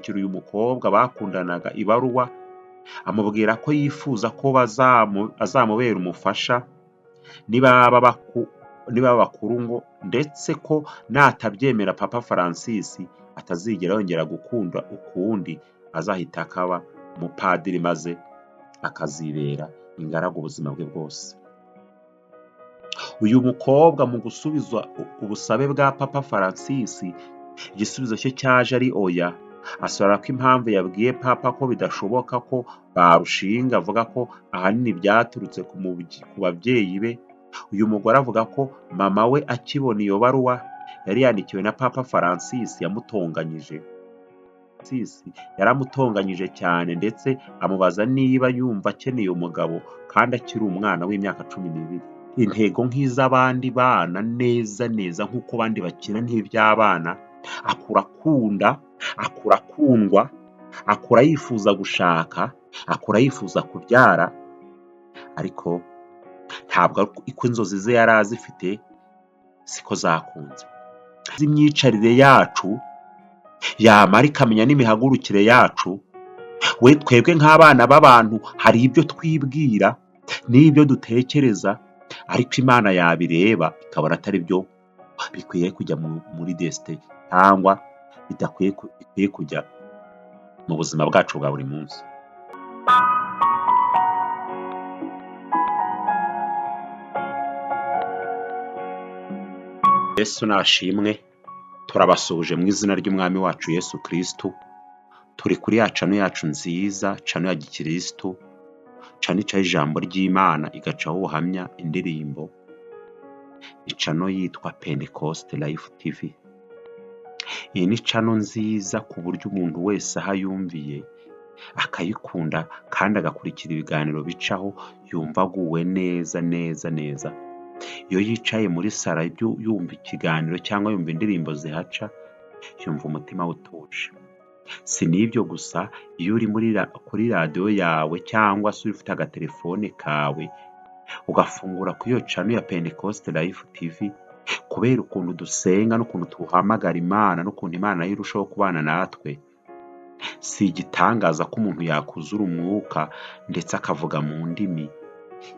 kwandikira uyu mukobwa bakundanaga ibaruwa, amubwira ko yifuza ko azamubera umufasha nibaba bakuru, ngo ndetse ko natabyemera Papa Francis atazigera yongera gukunda ukundi, azahita akaba umupadiri maze akazibera ingaragu ubuzima bwe bwose. Uyu mukobwa mu gusubiza ubusabe bwa Papa Francis, igisubizo cye cyaje ari oya. Asobanura ko impamvu yabwiye Papa ko bidashoboka ko barushinga, avuga ko ahanini byaturutse ku babyeyi be. Uyu mugore avuga ko mama we akibona iyo baruwa yari yandikiwe na Papa Francis yamutonganyije yaramutonganyije cyane, ndetse amubaza niba yumva akeneye umugabo kandi akiri umwana w'imyaka 12. Intego nk'iz'abandi bana neza neza nk'uko abandi bakina nk'iby'abana, akura akunda, akura akundwa, akura yifuza gushaka, akura yifuza kubyara, ariko ntabwo uko inzozi ze yari azifite siko zakunze. Imyicarire yacu yamara ikamenya n'imihagurukire yacu, we twebwe nk'abana b'abantu hari ibyo twibwira n'ibyo dutekereza, ariko Imana yabireba ikabona atari byo bikwiye kujya muri desite cyangwa bidakwiye kujya mu buzima bwacu bwa buri munsi. Yesu nashimwe, turabasuhuje mu izina ry'Umwami wacu Yesu Kristo. Turi kuri ya cano yacu nziza, cano ya gikirisitu, cano icaho ijambo ry'Imana, igacaho ubuhamya, indirimbo, icano yitwa Pentecost Life TV. Iyi ni cano nziza ku buryo umuntu wese aho ayumviye akayikunda kandi agakurikira ibiganiro bicaho, yumva aguwe neza neza neza. Iyo yicaye muri salo yumva ikiganiro cyangwa yumva indirimbo zihaca, yumva umutima we utuje. Si n'ibyo gusa, iyo uri kuri radiyo yawe cyangwa se ufite agatelefone kawe ugafungura kuri iyo cano ya Pentecost Life TV, kubera ukuntu dusenga n'ukuntu duhamagara Imana n'ukuntu Imana nayo irushaho kubana natwe, si igitangaza ko umuntu yakuzura umwuka ndetse akavuga mu ndimi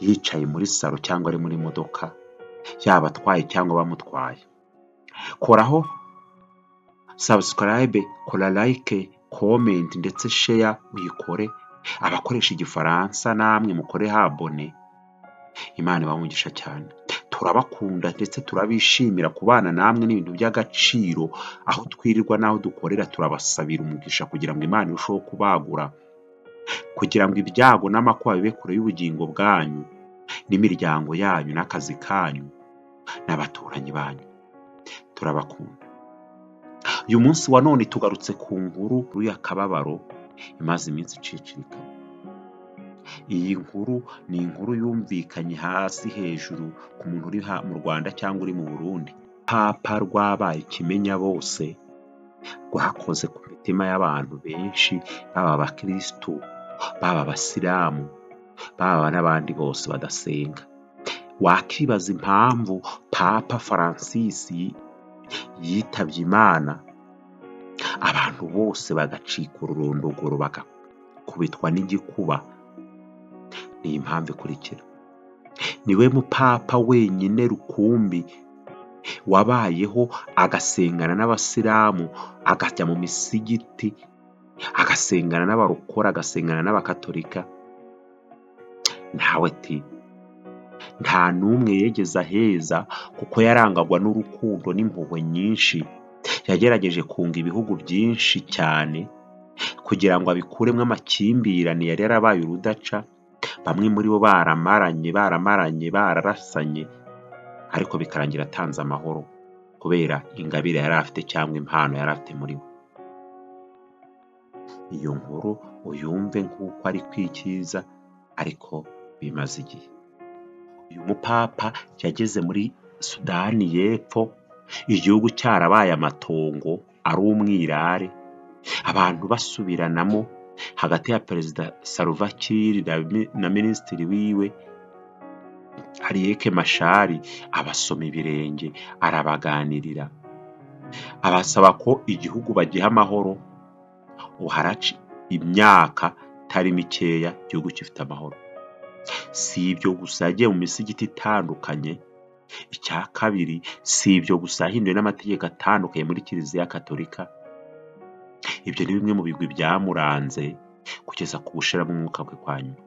yicaye muri salo cyangwa ari muri modoka, yaba atwaye cyangwa bamutwaye. Koraho subscribe, kora like, comment ndetse share uyikore. Abakoresha igifaransa namwe mukore habone. Imana ibahe umugisha cyane. Turabakunda ndetse turabishimira, kubana namwe ni ibintu by'agaciro. Aho twirirwa n'aho dukorera turabasabira umugisha kugira ngo Imana irusheho kubagura, kugira ngo ibyago n'amakuba bibe kure y'ubugingo bwanyu n'imiryango yanyu n'akazi kanyu n'abaturanyi banyu. Turabakunda. Uyu munsi wa none tugarutse ku nkuru y'akababaro imaze iminsi icicikana. Iyi nkuru ni inkuru yumvikanye hasi hejuru ku muntu uri mu Rwanda cyangwa uri mu Burundi. Papa rwabaye ikimenya bose, rwakoze ku mitima y'abantu benshi, baba abakirisitu, baba abasilamu, baba n'abandi bose badasenga. Wakibaza impamvu Papa Francis yitabye Imana, abantu bose bagacika ururondogoro, bagakubitwa n'igikuba. Ni impamvu ikurikira: niwe mupapa wenyine rukumbi wabayeho agasengana n'abasilamu, akajya mu misigiti, agasengana n'abarokore, agasengana n'abakatolika. Nawe ati nta n'umwe yegeze aheza, kuko yarangagwa n'urukundo n'impuhwe nyinshi. Yagerageje kunga ibihugu byinshi cyane kugira ngo abikuremo amakimbirane yari yarabaye urudaca, bamwe muri bo baramaranye, baramaranye, bararasanye, ariko bikarangira atanze amahoro kubera ingabire yari afite cyangwa impano yari afite muri we. Iyo nkuru uyumve nk'uko ari kwikiza, ariko bimaze igihe. Uyu mupapa yageze muri Sudani y'Epfo, igihugu cyarabaye amatongo, ari umwirare, abantu basubiranamo hagati ya Perezida Salva Kiir na Minisitiri wiwe Riek Machar, abasoma ibirenge, arabaganirira, abasaba ko igihugu bagiha amahoro, Haraca imyaka itari mikeya igihugu gifite amahoro. Si ibyo gusa, yagiye mu misigiti itandukanye. Icya kabiri, si ibyo gusa, yahinduye n'amategeko atandukanye muri Kiliziya Katolika. Ibyo ni bimwe mu bigwi byamuranze kugeza ku gushiramo umwuka kwe kwa nyuma.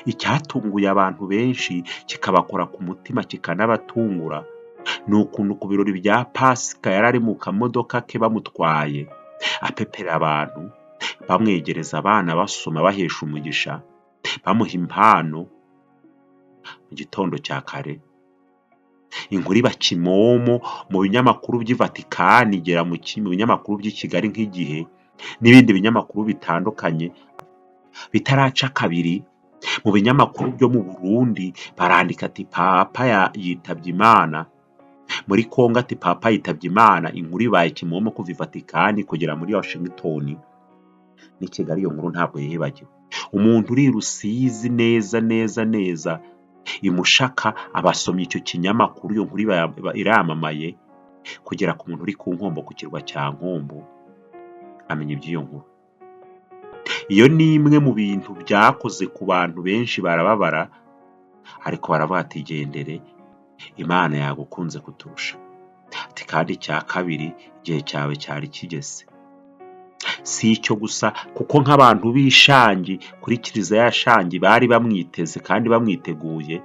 Icyatunguye abantu benshi, kikabakora ku mutima, kikanabatungura, ni ukuntu ku birori bya Pasika yari ari mu kamodoka ke bamutwaye, apepera abantu, bamwegereza abana, basoma, bahesha umugisha, bamuha impano mu gitondo cya kare. Inkuru iba kimomo mu binyamakuru by'i Vatikani, igera mu binyamakuru by'i Kigali nk'Igihe n'ibindi binyamakuru bitandukanye. Bitaraca kabiri, mu binyamakuru byo mu Burundi barandika ati: "Papa yitabye Imana." Muri Kongo ati: "Papa yitabye Imana." Inkuru ibaye kimomo kuva i Vatikani kugera muri Washington n'i Kigali. Iyo nkuru ntabwo yibagiwe. Umuntu uri i Rusizi neza neza neza i Mushaka abasomye icyo kinyamakuru, iyo nkuru iba iramamaye kugera ku muntu uri ku Nkombo, ku kirwa cya Nkombo, amenya iby'iyo nkuru. Iyo ni imwe mu bintu byakoze ku bantu benshi, barababara, ariko baravuga ati: "Gendere, Imana yagukunze kuturusha." Ati: "Kandi icya kabiri, igihe cyawe cyari kigeze." Si icyo gusa, kuko nk'abantu b'Ishangi, kuri Kiliziya ya Shangi, bari bamwiteze kandi bamwiteguye.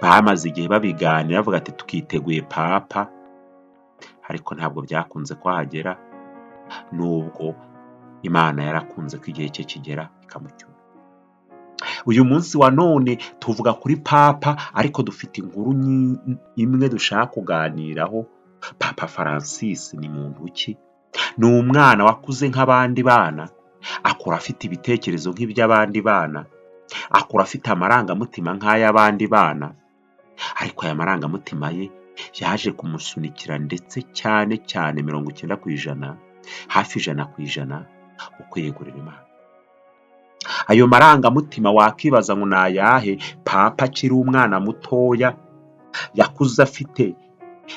Bamaze igihe babiganira, bavuga ati: "Twiteguye Papa." Ariko ntabwo byakunze ko ahagera, nubwo Imana yarakunze ko igihe cye kigera ikamucyura. Uyu munsi wa none tuvuga kuri Papa, ariko dufite inkuru imwe dushaka kuganiraho. Papa Francis ni muntu ki? Ni umwana wakuze nk'abandi bana, akura afite ibitekerezo nk'iby'abandi bana, akura afite amarangamutima nk'ay'abandi bana, ariko aya marangamutima ye yaje kumusunikira ndetse cyane cyane 90%, hafi 100%, mu kwiyegurira Imana. Ayo marangamutima wakibaza ngo ni ayahe? Papa akiri umwana mutoya yakuze afite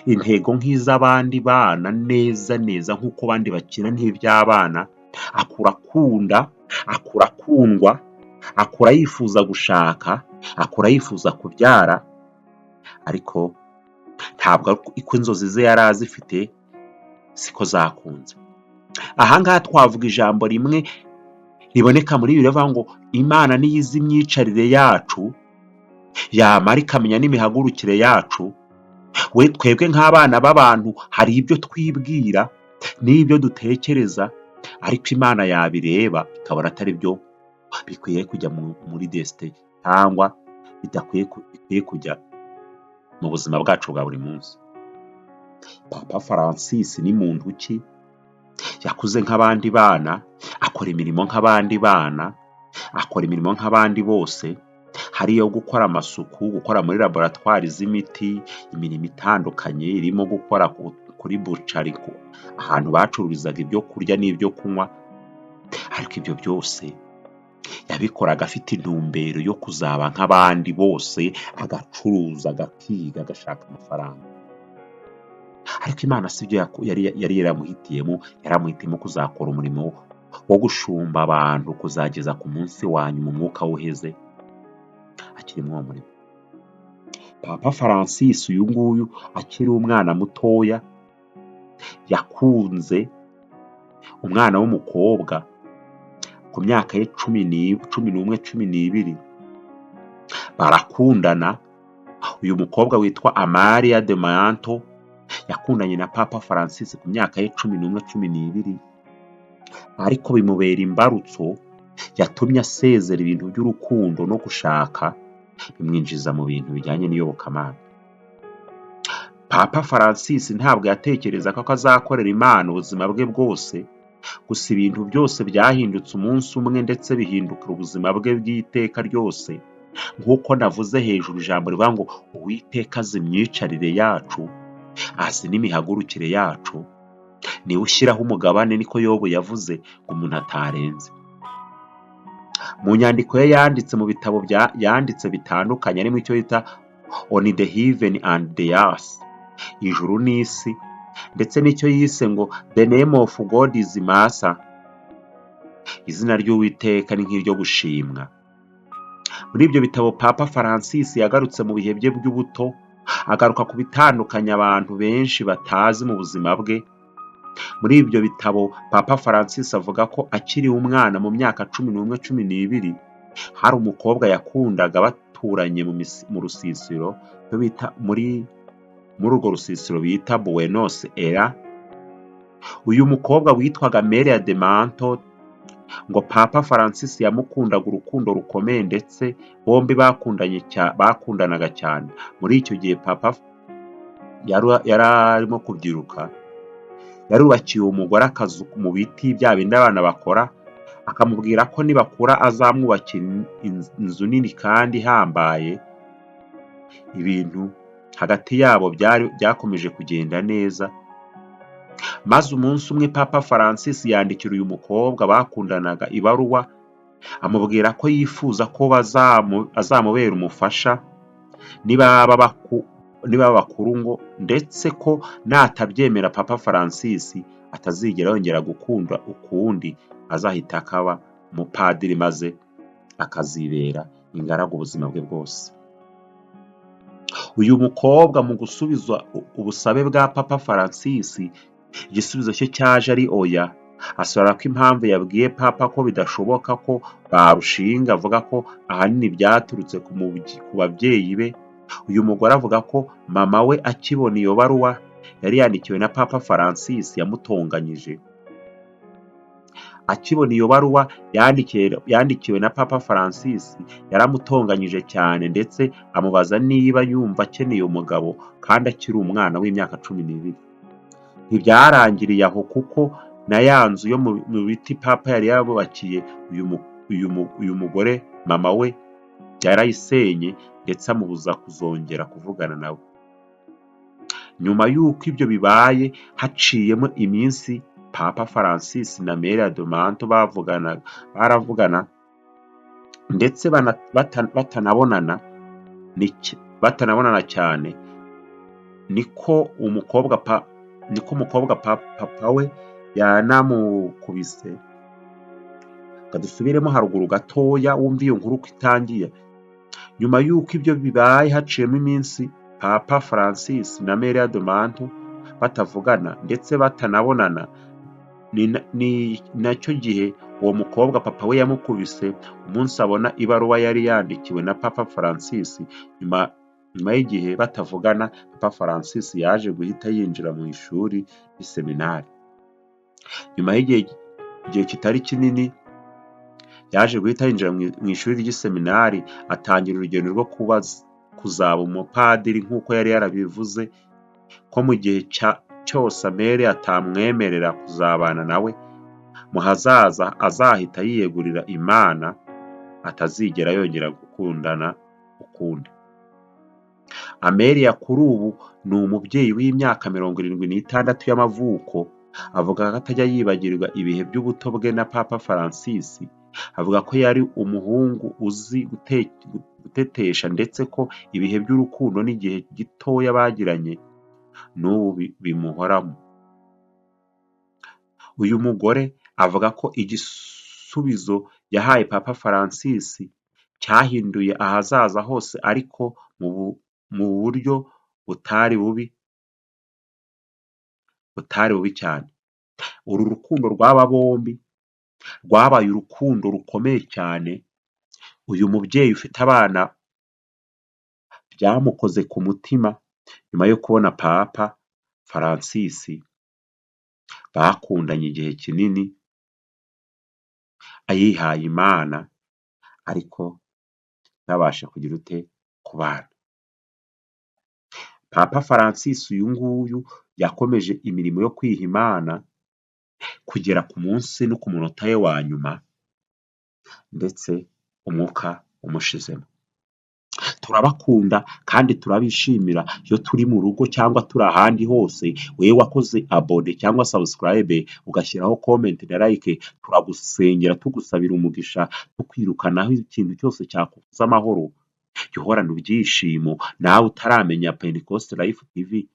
intego nk'iz'abandi bana, neza neza nk'uko abandi bakina nk'iby'abana. Akura akunda, akura akundwa, akura yifuza gushaka, akura yifuza kubyara, ariko ntabwo uko inzozi ze yari azifite siko zakunze. Aha ngaha twavuga ijambo rimwe riboneka muri Bibiliya rivuga ngo: "Imana niyo izi imyicarire yacu, yamara ikamenya n'imihagurukire yacu." We twebwe nk'abana b'abantu hari ibyo twibwira n'ibyo dutekereza, ariko Imana yabireba ikabona atari byo bikwiye kujya muri destin cyangwa bidakwiye, bikwiye kujya mu buzima bwacu bwa buri munsi. Papa Francis ni muntu ki? Yakuze nk'abandi bana, akora imirimo nk'abandi bana, akora imirimo nk'abandi bose, hari iyo gukora amasuku, gukora muri laboratwari z'imiti, imirimo itandukanye irimo gukora kuri boucherie, ahantu bacururizaga ibyo kurya n'ibyo kunywa, ariko ibyo byose yabikoraga afite intumbero yo kuzaba nk'abandi bose, agacuruza, agakiga, agashaka amafaranga. Ariko Imana si byo yari yaramuhitiyemo. Yaramuhitiyemo kuzakora umurimo wo gushumba abantu kuzageza ku munsi wa nyuma umwuka uheze akiri muri uwo murimo. Papa Francis uyu nguyu akiri umwana mutoya yakunze umwana w'umukobwa ku myaka ye 11, 12, barakundana. Uyu mukobwa witwa Amalia de Manto yakundanye na Papa Francis ku myaka ye 11, 12, ariko bimubera imbarutso yatumye asezera ibintu by'urukundo no gushaka, bimwinjiza mu bintu bijyanye n'iyobokamana. Papa Francis ntabwo yatekerezaga ko azakorera Imana ubuzima bwe bwose, gusa ibintu byose byahindutse umunsi umwe, ndetse bihindukira ubuzima bwe bw'iteka ryose. Nk'uko navuze hejuru ijambo rivuga ngo: "Uwiteka azi imyicarire yacu, azi n'imihagurukire yacu, niwe ushyiraho umugabane," niko Yobu yavuze, ngo umuntu atarenze. Mu nyandiko ye yanditse, mu bitabo yanditse bitandukanye, harimo icyo yita On the Heaven and the Earth, ijuru n'isi, ndetse n'icyo yise ngo The Name of God is Mercy. Izina ry'Uwiteka ni nk'iryo gushimwa. Muri ibyo bitabo Papa Francis yagarutse mu bihe bye by'ubuto, agaruka ku bitandukanye abantu benshi batazi mu buzima bwe. Muri ibyo bitabo Papa Francis avuga ko akiri umwana mu myaka 11, 12, hari umukobwa yakundaga baturanye mu rusisiro bita muri urwo rusisiro bita Buenos Aires. Uyu mukobwa witwaga Amelia de Manto, ngo Papa Francis yamukundaga urukundo rukomeye, ndetse bombi bakundanaga cyane. Muri icyo gihe Papa yari arimo kubyiruka, yarubakiye uwo mugore akazu mu biti, bya bindi abana bakora, akamubwira ko nibakura azamwubakira inzu nini kandi ihambaye. Ibintu hagati yabo byakomeje kugenda neza, maze umunsi umwe Papa Francis yandikira uyu mukobwa bakundanaga ibaruwa, amubwira ko yifuza ko azamubera umufasha nibaba bakuru, ngo ndetse ko natabyemera Papa Francis atazigera yongera gukunda ukundi, azahita akaba umupadiri maze akazibera ingaragu ubuzima bwe bwose. Uyu mukobwa mu gusubiza ubusabe bwa Papa Francis, igisubizo cye cyaje ari oya. Asobanura ko impamvu yabwiye Papa ko bidashoboka ko barushinga, avuga ko ahanini byaturutse ku babyeyi be. Uyu mugore avuga ko mama we akibona iyo baruwa yari yandikiwe na Papa Francis yamutonganyije. Akibona iyo baruwa yandikiwe na Papa Francis yaramutonganyije cyane, ndetse amubaza niba yumva akeneye umugabo kandi akiri umwana w'imyaka 12. Ntibyarangiriye aho, kuko na ya nzu yo mu biti Papa yari yarubakiye uyu mugore, mama we yarayisenye, ndetse amubuza kuzongera kuvugana nawe. Nyuma y'uko ibyo bibaye, haciyemo iminsi, Papa Francis na Amelia de Manto baravugana ndetse batanabonana cyane. Niko umukobwa papa we yanamukubise. Reka dusubiremo haruguru gatoya wumve iyo nkuru uko itangiye. Nyuma y'uko ibyo bibaye, haciyemo iminsi, Papa Francis na Amelia de Manto batavugana ndetse batanabonana. Ni nacyo gihe uwo mukobwa papa we yamukubise umunsi abona ibaruwa yari yandikiwe na Papa Francis. Nyuma y'igihe batavugana, Papa Francis yaje guhita yinjira mu ishuri ry'iseminari. Nyuma y'igihe kitari kinini yaje guhita yinjira mu ishuri ry'iseminari, atangira urugendo rwo kuzaba umupadiri nk'uko yari yarabivuze ko mu gihe cyose Amelia atamwemerera kuzabana nawe mu hazaza azahita yiyegurira Imana, atazigera yongera gukundana ukundi. Amelia kuri ubu ni umubyeyi w'imyaka 76 y'amavuko, avuga ko atajya yibagirwa ibihe by'ubuto bwe na Papa Francis. Avuga ko yari umuhungu uzi gutetesha, ndetse ko ibihe by'urukundo n'igihe gitoya bagiranye n'ubu bimuhoramo. Uyu mugore avuga ko igisubizo yahaye Papa Francis cyahinduye ahazaza hose, ariko mu buryo butari bubi cyane. Uru rukundo rw'aba bombi rwabaye urukundo rukomeye cyane. Uyu mubyeyi ufite abana byamukoze ku mutima nyuma yo kubona Papa Francis bakundanye igihe kinini ayihaye Imana, ariko ntibabashe kugira ute kubana. Papa Francis uyu nguyu yakomeje imirimo yo kwiha Imana kugera ku munsi no ku munota we wa nyuma, ndetse umwuka umushizemo. Turabakunda kandi turabishimira iyo turi mu rugo cyangwa turi ahandi hose. Wowe wakoze abonner cyangwa subscribe, ugashyiraho comment na like, turagusengera tugusabira umugisha, tukwirukanaho ikintu cyose cyakubuza amahoro. Jya uhorana ibyishimo. Nawe utaramenya Pentecost Life TV.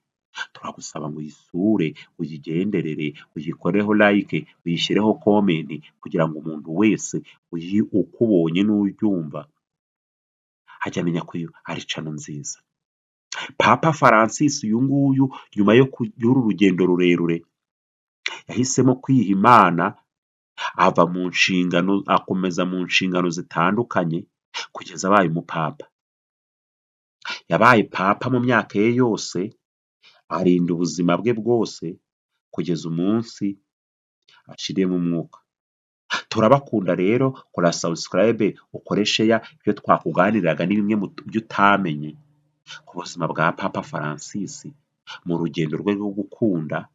Turagusaba ngo uyisure, uyigenderere, uyikoreho like, uyishyireho comment, kugira ngo umuntu wese ukubonye n'uryumva ajye amenya ko ari channel nziza. Papa Francis uyu nguyu, nyuma y'uru rugendo rurerure, yahisemo kwiha Imana, ava mu nshingano, akomeza mu nshingano zitandukanye kugeza abaye umupapa. Yabaye papa mu myaka ye yose, arinda ubuzima bwe bwose kugeza umunsi ashiriyemo umwuka. Turabakunda rero, kora subscribe, ukore share. Ibyo twakuganiriraga ni bimwe mu byo utamenye ku buzima bwa Papa Francis mu rugendo rwe rwo gukunda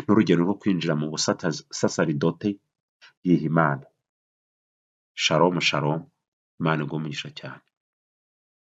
n'urugendo rwo kwinjira mu busasaridote yiha Imana. Shalom shalom, Imana iguhe umugisha cyane.